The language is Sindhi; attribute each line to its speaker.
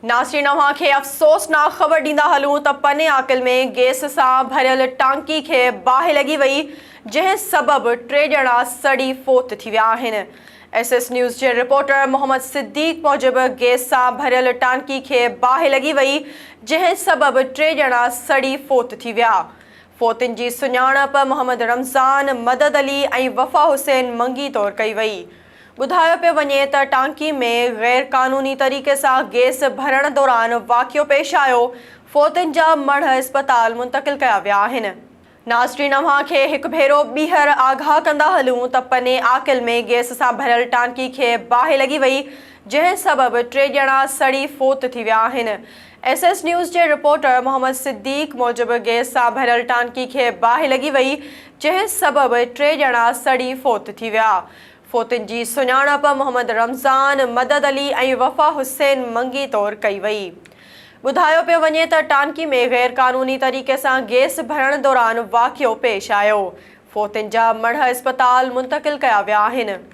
Speaker 1: ناظرين اوهان کي افسوسناڪ خبر ڏيندا هلون ته پني عاقل ۾ گيس سان ڀريل ٽانڪي کي باهه لڳي وئي جنهن سبب ٽي ڄڻا سڙي فوت ٿي ويا آهن. ايس ايس نيوز جي رپورٽر محمد صديق موجب گيس سان ڀريل ٽانڪي کي باهه لڳي وئي جنهن سبب ٽي ڄڻا سڙي فوت ٿي ويا. فوتين جي سڃاڻپ محمد رمضان، مدد علي ۽ وفا حسين منگي طور ڪئي وئي. ٻڌايو پيو وڃي ته ٽانڪي ۾ غير قانوني طريقي سان گيس ڀرڻ دوران واقعو پيش آيو، فوتين جا مڙهه اسپتال منتقل ڪيا ويا آهن. ناظرين اوهان کي هڪ ڀيرو ٻيهر آگاهه ڪندا هلون ته پني عاقل ۾ گيس سان ڀريل ٽانڪي کي باهه لڳي وئي جنهن سبب ٽي ڄڻا سڙي فوت ٿي ويا آهن. ايس ايس نيوز جي رپورٽر محمد صديق موجب گيس سان ڀريل ٽانڪي کي باهه لڳي وئي جنهن سبب ٽي ڄڻا سڙي فوت ٿي ويا. فوتين جي سڃاڻپ محمد رمضان، مدد علي ۽ وفا حسين منگي طور ڪئي وئي. ٻڌايو پيو وڃي ته ٽانڪي ۾ غير قانوني طريقي سان گيس ڀرڻ دوران واقعو پيش آيو. فوتين جا مڙهه اسپتال منتقل ڪيا ويا آهن.